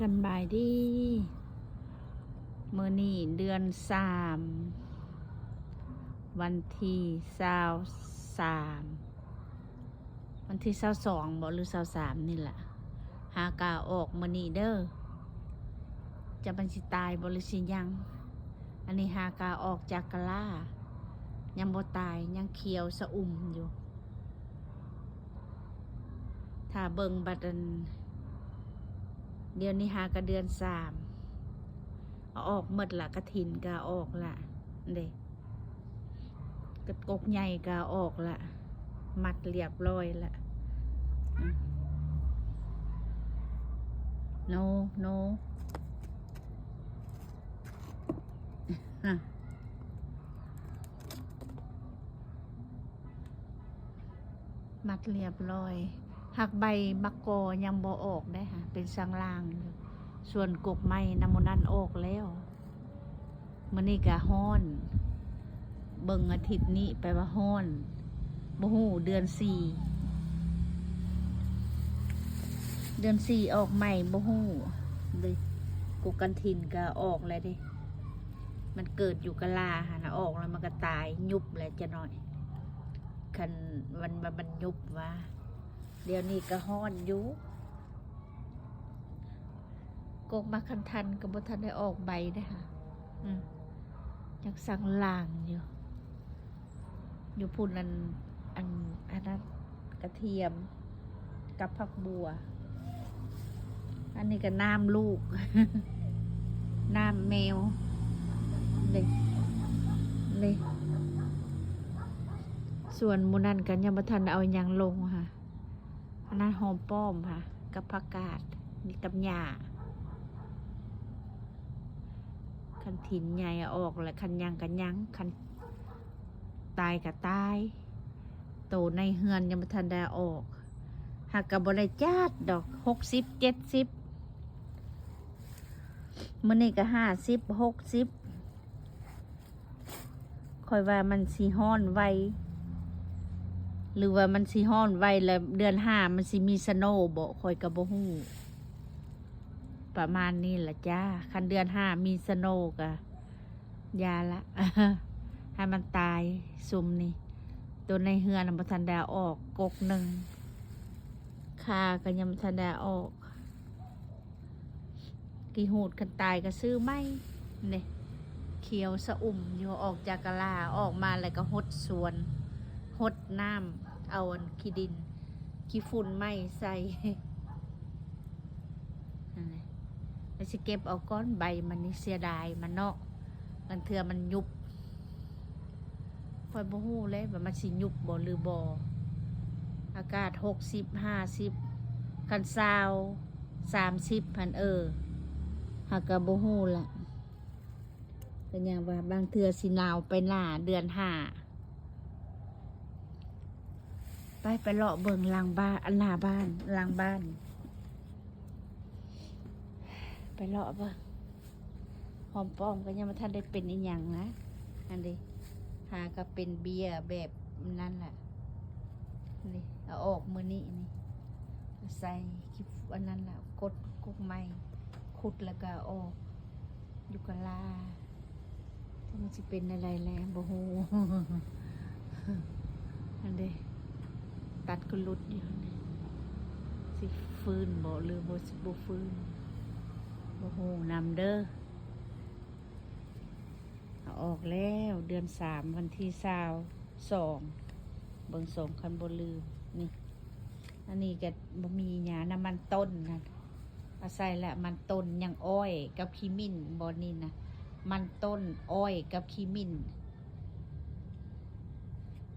ສຳບາຍດີ ມື້ນີ້ເດືອນສາມ ວັນທີຊາວສາມ ວັນທີຊາວສອງບໍ ຫຼື ຊາວສາມນີ້ລະ ຫາກາອອກມື້ນີ້ເດີ ຈັກມັນຊິຕາຍບໍ ຫຼື ຊິຍັງ. ອັນນີ້ຫາກາອອກຈາກກະລາ ຍັງບໍ່ຕາຍ ຍັງຂຽວຊະອຸ່ມຢູ່. ຖ້າເບິ່ງບັດອັນ ດຽວນີ້ຫາກະເດືອນສາມ ອອກໝົດລະ ກະຖິນກະອອກລະເດ້ ກະກົກໃຫຍ່ກະອອກລະ ມັດລຽບຮ້ອຍລະ. ໂນ ໂນ ມັດລຽບຮ້ອຍ ຫາກໃບໝາກກໍຍັງບໍ່ອອກເດ້ຫະ ເປັນຊາງລ່າງຢູ່. ສ່ວນກົກໄມ້ນຳໝູ່ນັ້ນອອກແລ້ວ. ມື້ນີ້ກະຮ້ອນ ເບິ່ງອາທິດນີ້ແປວ່າຮ້ອນ ບໍ່ຮູ້ເດືອນສີ່ ເດືອນສີ່ອອກໃໝ່ບໍ່ຮູ້ເດ້. ກົກກະຖິນກະອອກແລ້ວເດ້ ມັນເກີດຢູ່ກະລາຫັ້ນນະ ອອກແລ້ວມັນກະຕາຍ ຍຸບແລ້ວຈະໜ້ອຍ ຄັນມັນ ມັນ ມັນຍຸບວ່າ. ດຽວນີ້ກະຮ້ອນຢູ່ ກົກໝາກຄັນທັນກະບໍ່ທັນໄດ້ອອກໃບເດ້ຫະ ອືມ ຍັງຊາງລ່າງຢູ່. ຢູ່ພຸ້ນ ອັນ ອັນ ອັນນັ້ນ ກະທຽມກັບຜັກບົ່ວ. ອັນນີ້ກະນ້ຳລູກ ນ້ຳແມວ ເດ້ ເດ້. ສ່ວນໝູ່ນັ້ນກະຍັງບໍ່ທັນໄດ້ເອົາຫຍັງລົງຫະ ອັນນັ້ນຫອມປ້ອມຫະ ກັບຜັກກາດ ນີ້ກັບຫຍ້າ. ຄັນຖິນໃຫຍ່ອອກແລ້ວ ຄັນຍັງກະຍັງ ຄັນຕາຍກະຕາຍ. ໂຕໃນເຮືອນຍັງບໍ່ທັນໄດ້ອອກ ຫາກກະບໍ່ໄດ້ຈັດດອກ ຫົກສິບ ເຈັດສິບ ມື້ນີ້ກະຫ້າສິບ ຫົກສິບ. ຂ້ອຍວ່າມັນຊິຮ້ອນໄວ ຫຼືວ່າມັນຊິຮ້ອນໄວແລ້ວເດືອນຫ້າມັນຊິມີສະໂນບໍ ຂ້ອຍກະບໍ່ຮູ້ ປະມານນີ້ລະຈ້າ. ຄັນເດືອນຫ້າມີສະໂນກະຢ່າລະ ໃຫ້ມັນຕາຍຊຸມນີ້. ໂຕໃນເຮືອນນະບໍ່ທັນໄດ້ເອົາອອກ ກົກໜຶ່ງ ຄາກະຍັງບໍ່ທັນໄດ້ເອົາອອກ. ກີ່ຫູດຄັນຕາຍກະຊື້ໃໝ່ເດ້ ຂຽວຊະອຸ່ມຢູ່. ອອກຈາກກະລາ ອອກມາແລ້ວກະຫົດສວນ ຫົດນ້ຳ ເອົາອັນຂີ້ດິນຂີ້ຝຸ່ນໃໝ່ໃສ່ ຫັ້ນແຫຼະ. ແລ້ວຊິເກັບເອົາກ່ອນໃບມັນນີ້ ເສຍດາຍມັນເນາະ ລາງເທື່ອມັນຍຸບ. ຂ້ອຍບໍ່ຮູ້ເລີຍວ່າມັນຊິຍຸບບໍ່ ຫຼືບໍ່. ອາກາດຫົກສິບ ຫ້າສິບ ຄັນຊາວ ສາມສິບຫັ້ນ ເອີ ຫາກະບໍ່ຮູ້ລະ. ກະຍັງວ່າບາງເທື່ອຊິໜາວໄປໜ້າເດືອນຫ້າ. ໄປ ໄປເລາະເບິ່ງຫຼັງບ້ານ ອັນ ໜ້າບ້ານ ຫຼັງບ້ານ. ໄປເລາະເບິ່ງ ຫອມປ້ອມກະຍັງບໍ່ທັນໄດ້ເປັນອີ່ຫຍັງນະ. ອັນເດ ຫາກະເປັນເບ້ຍແບບນັ້ນລະ ນີ້ ເອົາອອກມື້ນີ້ນີ້ ໃສ່ ອັນນັ້ນລະ ກົດກົກໄມ້ ຂຸດແລ້ວກະອອກ ຢູ່ກະລາ. ມັນຊິເປັນແນວໃດແລະບໍ່ຮູ້ ຫັ້ນເດ ຕັດກະຫຼຸດຢູ່ຫັ້ນເດ ຊິຟື້ນບໍ່ ຫຼືບໍ່ ຊິບໍ່ຟື້ນ ບໍ່ຮູ້ນຳເດີ. ເອົາອອກແລ້ວ ເດືອນສາມ ວັນທີຊາວສອງ ເບິ່ງ ສອງ ຄັນບໍ່ລືມນີ້. ອັນນີ້ກະບໍ່ມີຫຍັງ ນ້ຳມັນຕົ້ນນະ ເອົາໃສ່ລະ ມັນຕົ້ນ ຍັງອ້ອຍກັບຂີ້ໝິ້ນ ບ່ອນນີ້ນະ ມັນຕົ້ນ ອ້ອຍກັບຂີ້ໝິ້ນ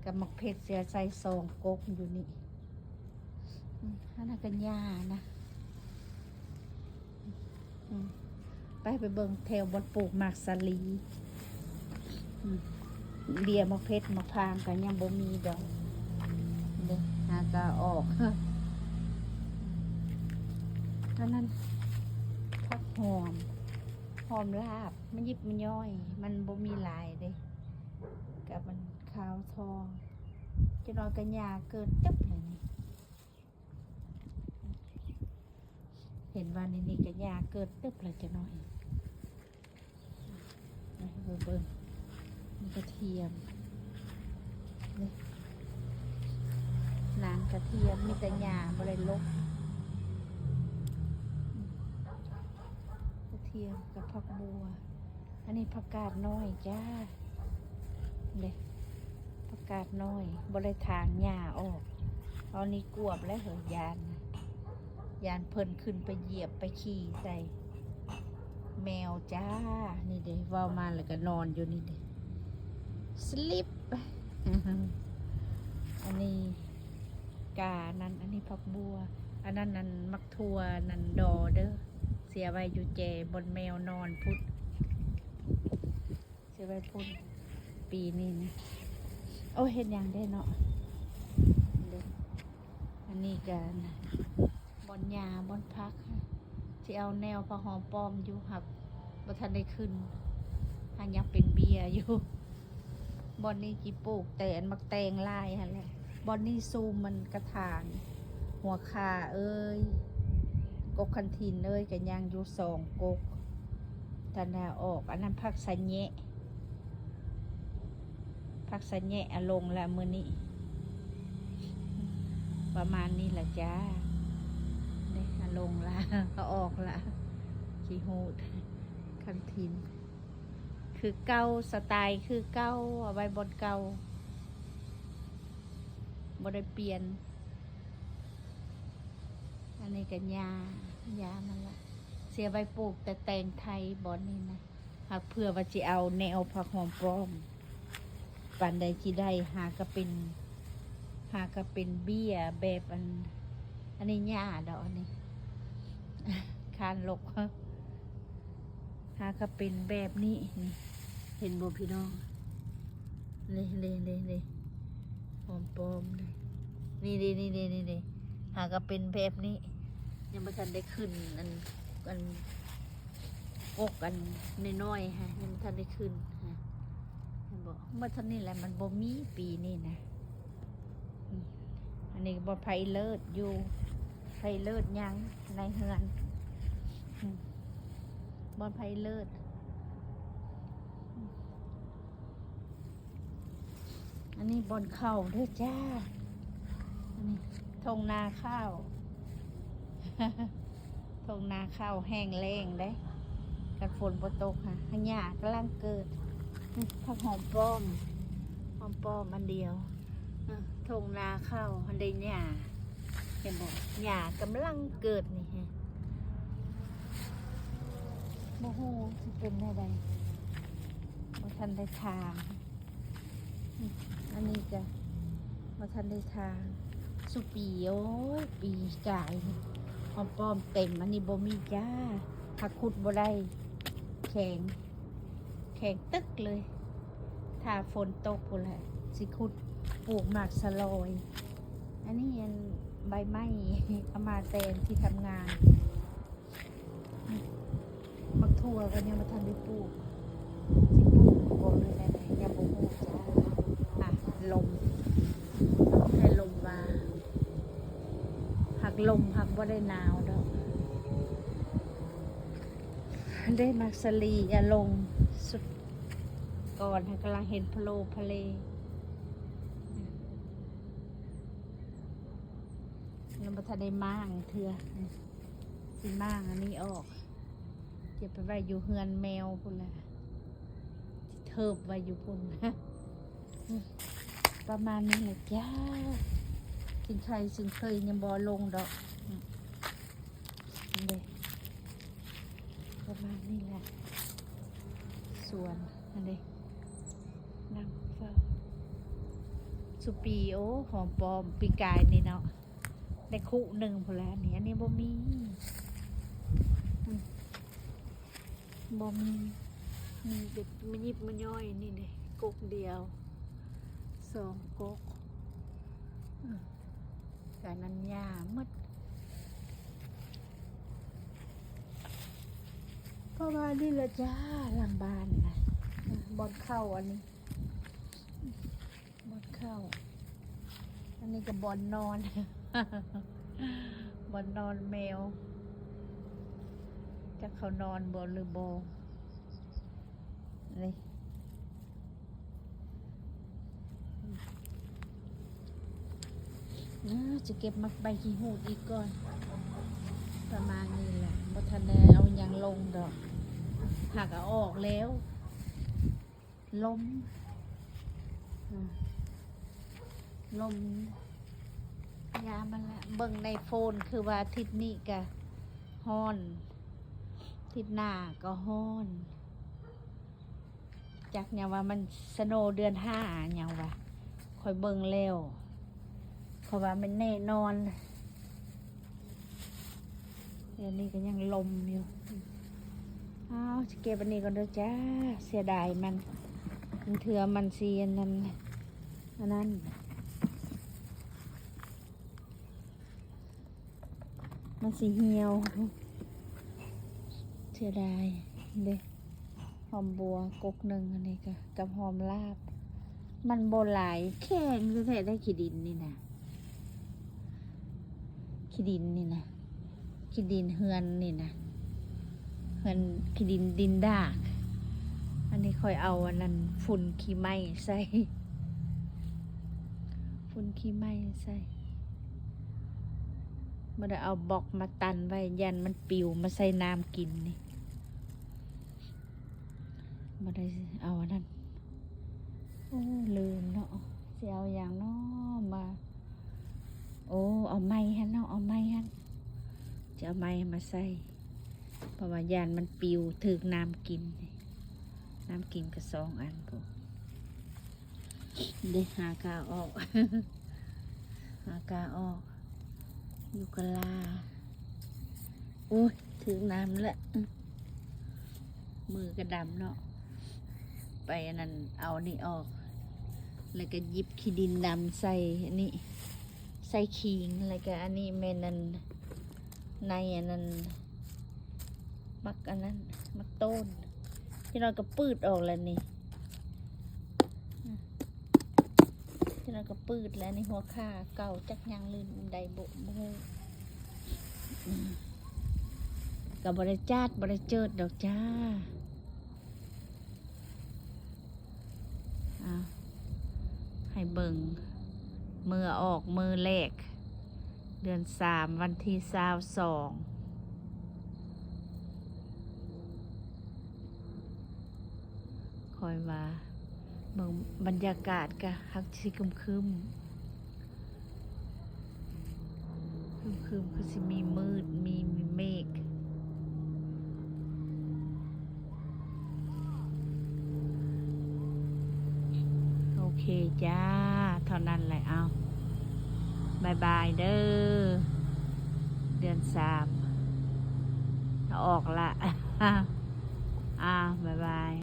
ກັບໝາກເຜັດ ຊິເອົາໃສ່ສອງກົກຢູ່ນີ້. ອືມ ອັນນັ້ນກະຫຍ້ານະ. ອືມ ໄປ ໄປເບິ່ງແຖວບ່ອນປູກໝາກສາລີ. ອືມ ເບ້ຍໝາກເຜັດໝາກພາງກະຍັງບໍ່ມີດອກ ເດ້ ຫາກະອອກ. ອັນນັ້ນ ຜັກຫອມ ຫອມລາບ ມາຍິບມາຍ່ອຍ ມັນບໍ່ມີຫຼາຍເດ້ ກະມັນຂາວທອງ. ຈັກໜ້ອຍກະຫຍ້າເກີດຕຶບເລີຍນີ້. ແຖ ເຫັນວ່າໃນນີ້ກະຫຍ້າເກີດຕຶບແລ້ວຈັກໜ້ອຍ. ເບິ່ງ ເບິ່ງ ມີກະທຽມ ນີ້ ນາງກະທຽມ ມີແຕ່ຫຍ້າບໍ່ໄດ້ລົກ. ກະທຽມກັບຜັກບົວ. ອັນນີ້ຜັກກາດນ້ອຍຈ້າ ເດ້ ຜັກກາດນ້ອຍ ບໍ່ໄດ້ຖາງຫຍ້າອອກ. ເອົານີ້ກວບແລ້ວເຮີ້ຍ ຢ້ານ ຢ້ານເພິ່ນຂຶ້ນໄປຢຽບໄປຂີ້ໃສ່ ແມວຈ້າ. ນີ້ເດ້ ເວົ້າມາແລ້ວກະນອນຢູ່ນີ້ເດ້ ສະລິບ. ອັນນີ້ການັ້ນ ອັນນີ້ຜັກບົວ ອັນນັ້ນນັ້ນໝາກຖົ່ວນັ້ນດໍເດີ ເສຍໄວ້ຢູ່ແຈບ່ອນແມວນອນພຸ້ນ ເສຍໄວ້ພຸ້ນ. ປີນີ້ນະ ໂອ້ຍ ເຮັດຫຍັງແດ່ເນາະ ເດ້. ອັນນີ້ກະບ່ອນຫຍ້າບ່ອນຜັກ ຊິເອົາແນວຜັກຫອມປ້ອມຢູ່ ຫາກບໍ່ທັນໄດ້ຂຶ້ນ ຫາກຍັງເປັນເບ້ຍຢູ່. ບ່ອນນີ້ຊິປູກແຕ່ອັນໝາກແຕງລາຍຫັ້ນແຫຼະ. ບ່ອນນີ້ຊູມມັນກະຖາງ ຫົວຂ່າເອີຍ ກົກຄັນທິນເອີຍ ກະຍັງຢູ່ສອງກົກ ທັນໄດ້ເອົາອອກ. ອັນນັ້ນຜັກສະແຍະ ຜັກສະແຍະເອົາລົງລະມື້ນີ້ ປະມານນີ້ລະຈ້າ. ເດ້ ເອົາລົງລະ ເອົາອອກລະ ຂີ້ຫູດ ຄັນທິນ ຄືເກົ່າ ສະໄຕຄືເກົ່າ ເອົາໄວ້ບ່ອນເກົ່າ ບໍ່ໄດ້ປ່ຽນ. ອັນນີ້ກະຫຍ້າ ຫຍ້າມັນລະ ເສຍໄວ້ປູກແຕ່ແຕງໄທບ່ອນນີ້ນະ ຫາກເພື່ອວ່າຊິເອົາແນວຜັກຫອມປ້ອມ ປານໃດຊິໄດ້ ຫາກະເປັນ ຫາກະເປັນເບ້ຍແບບອັນ ອັນນີ້ຫຍ້າດອກ ອັນນີ້ຄານລົກ ຫາກະເປັນແບບນີ້ ນີ້ ເຫັນບໍ່ພີ່ນ້ອງ ນີ້ ນີ້ ນີ້ ນີ້ ຫອມປ້ອມນີ້ ນີ້ ນີ້ ນີ້ ນີ້ ຫາກະເປັນແບບນີ້ ຍັງບໍ່ທັນໄດ້ຂຶ້ນ ອັນ ອັນ ກົກອັນນ້ອຍໆ ຫະ ຍັງບໍ່ທັນໄດ້ຂຶ້ນ ຫະ ເຫັນບໍ່ ໝົດເທົ່ານີ້ແຫຼະ ມັນບໍ່ມີປີນີ້ນະ. ອືມ ອັນນີ້ບໍ່ ໄພເລີດຢູ່ ໄພເລີດຍັງໃນເຮືອນ ອືມ ບໍ່ໄພເລີດ. ອັນນີ້ບ່ອນເຂົ້າເດີຈ້າ ອັນນີ້ທົ່ງນາເຂົ້າ ທົ່ງນາເຂົ້າແຫ້ງແລ້ງເດ້ ຄັນຝົນບໍ່ຕົກຫະ ຫຍ້າກຳລັງເກີດ. ອືມ ຜັກຫອມປ້ອມ ຫອມປ້ອມອັນດຽວ. ອືມ ທົ່ງນາເຂົ້າຫັ້ນເດ້ຫຍ້າ ເຫັນບໍ່ ຫຍ້າກຳລັງເກີດນີ້ ຫະ ບໍ່ຮູ້ຊິເປັນແນວໃດ ບໍ່ທັນໄດ້ຖາງ. ອືມ ອັນນີ້ກະບໍ່ທັນໄດ້ຖາງ ສຸປີ ໂອ້ຍ ປີກາຍ ຫອມປ້ອມເຕັມ ອັນນີ້ບໍ່ມີຈ້າ ຫາກຂຸດບໍ່ໄດ້ ແຂງ ແຂງຕຶກເລີຍ ຖ້າຝົນຕົກພຸ້ນແຫຼະ ຊິຂຸດປູກໝາກສະລອຍ. ອັນນີ້ອັນໃບໄມ້ ເອົາມາແຕ່ທີ່ທຳງານ. ໝາກຖົ່ວກໍຍັງບໍ່ທັນໄດ້ປູກ ຊິປູກບໍ່ ຫຼືແນວໃດ ຍັງບໍ່ຮູ້ຈ້າ. ອ່ະ ລົມ ແຕ່ລົມວ່າ ຫາກລົມ ຫາກບໍ່ໄດ້ໜາວດອກ. ໄດ້ໝາກສາລີອາລົງ ສຸດກ່ອນ ກຳລັງເຫັນພະໂລພະເລ ຍັງບໍ່ທັນໄດ້ມ້າງເທື່ອ. ຊິມ້າງອັນນີ້ອອກ ເກັບໄປໄວ້ຢູ່ເຮືອນແມວພຸ້ນລະ ຊິເທີບໄວ້ຢູ່ພຸ້ນ. ປະມານນີ້ແຫຼະຈ້າ ສິງໄຄສິງເຄີຍຍັງບໍ່ລົງດອກ. ນີ້ເດ້ ປະມານນີ້ແຫຼະ ສວນ ອັນນີ້ ນັ່ງເຝົ້າ ສຸປີ. ໂອ້ ຫອມປ້ອມປີກາຍນີ້ເນາະ ໄດ້ຄຸໜຶ່ງພຸ້ນແຫຼະ ອັນນີ້ ອັນນີ້ບໍ່ມີ ອືມ ບໍ່ມີ ມີແຕ່ມະຍິບມະຍ້ອຍນີ້ເດ້ ກົກດຽວ ສອງກົກ ອືມ ກະນັ້ນຫຍ້າໝົດ. ປະມານນີ້ລະຈ້າ ຫຼັງບ້ານນະ ບ່ອນເຂົ້າອັນນີ້ ບ່ອນເຂົ້າ ອັນນີ້ກະບ່ອນນອນ ບ່ອນນອນແມວ. ເຂົານອນບໍ່ຫຼືບໍ່ ນີ້ ອາ ຈະເກັບໝາກໃບຂີ້ຫູດອີກກ່ອນ ປະມານນີ້ແຫຼະ ບໍ່ທັນໄດ້ເອົາຫຍັງລົງດອກ ຫາກເອົາອອກແລ້ວ ລົມ ອາ ລົມ ຍາມມັນແຫຼະ ເບິ່ງໃນໂຟນຄືວ່າທິດນີ້ກະຮ້ອນ ທິດໜ້າກໍຮ້ອນ ຈັກຫຍັງວ່າມັນສະໂນເດືອນຫ້າຫຍັງວ່າ ຂ້ອຍເບິ່ງແລ້ວ ຂ້ອຍວ່າມັນແນ່ນອນ ດຽວນີ້ກໍຍັງລົມຢູ່ ອ້າວ ຊິເກັບອັນນີ້ກ່ອນເດີຈ້າ ເສຍດາຍມັນ ບາງເທື່ອມັນຊິອັນນັ້ນ ອັນນັ້ນ ມັນຊິຫ່ຽວ ເສຍດາຍເດ້ ຫອມບົວກົກໜຶ່ງ ອັນນີ້ກະກັບຫອມລາບ ມັນບໍ່ຫຼາຍ ແຂງແທ້ໆ ໄດ້ຂີ້ດິນນີ້ນະ ຂີ້ດິນນີ້ນະ ຂີ້ດິນເຮືອນນີ້ນະ ເຮືອນຂີ້ດິນ ດິນດາກ ອັນນີ້ຂ້ອຍເອົາອັນນັ້ນ ຝຸ່ນຂີ້ໄມ້ໃສ່ ຝຸ່ນຂີ້ໄມ້ໃສ່ ບໍ່ໄດ້ເອົາບລັອກມາຕັນໄວ້ ຢ້ານມັນປິວມາໃສ່ນ້ຳກິນນີ້ ບໍ່ໄດ້ເອົາອັນນັ້ນ ໂອ້ ລືມເນາະ ຊິເອົາຫຍັງເນາະມາ ໂອ້ ເອົາໄມ້ຫັ້ນເນາະ ເອົາໄມ້ຫັ້ນ ຈະເອົາໄມ້ມາໃສ່ ເພາະວ່າຢ້ານມັນປິວຖືກນ້ຳກິນ ນ້ຳກິນກໍສອງອັນພຸ້ນ ເດ້ ຫາກາອອກ ຫາກາອອກ ຢູ່ກະລາ ໂອ້ຍ ຖືກນ້ຳລະ ອື ມືກໍດຳເນາະ ໄປອັນນັ້ນ ເອົານີ້ອອກ ແລ້ວກໍຫຍິບຂີ້ດິນດຳໃສ່ອັນນີ້ ໃສ່ຂີງ ແລ້ວກໍອັນນີ້ແມ່ນອັນ ໃນອັນນັ້ນ ໝາກອັນນັ້ນ ໝາກໂຕນ ຈັກໜ້ອຍກໍປືດອອກແລ້ວນີ້ ອື ຈັກໜ້ອຍກໍປືດແລ້ວນີ້ ຫົວຂາເກົ່າ ຈັກຍັງລືມໄດ້ບໍ່ ບໍ່ຮູ້ ອື ກໍບໍ່ໄດ້ຈັດ ບໍ່ໄດ້ເຈີດດອກຈ້າ. ອ່າ ໃຫ້ເບິ່ງ ເມື່ອອອກມື້ແລກ ເດືອນສາມ ວັນທີຊາວສອງ ຂ້ອຍວ່າ ເບິ່ງບັນຍາກາດກະຮັກຊິຄຶມໆ. ຄຶມໆ ຄືຊິມີມືດ ມີ ມີເມກ. ໂອເຄຈ້າ ເທົ່ານັ້ນແຫຼະ ເອົາ ບາຍບາຍເດີ ເດືອນສາມ ອອກລະ ອ້າວ ບາຍບາຍ.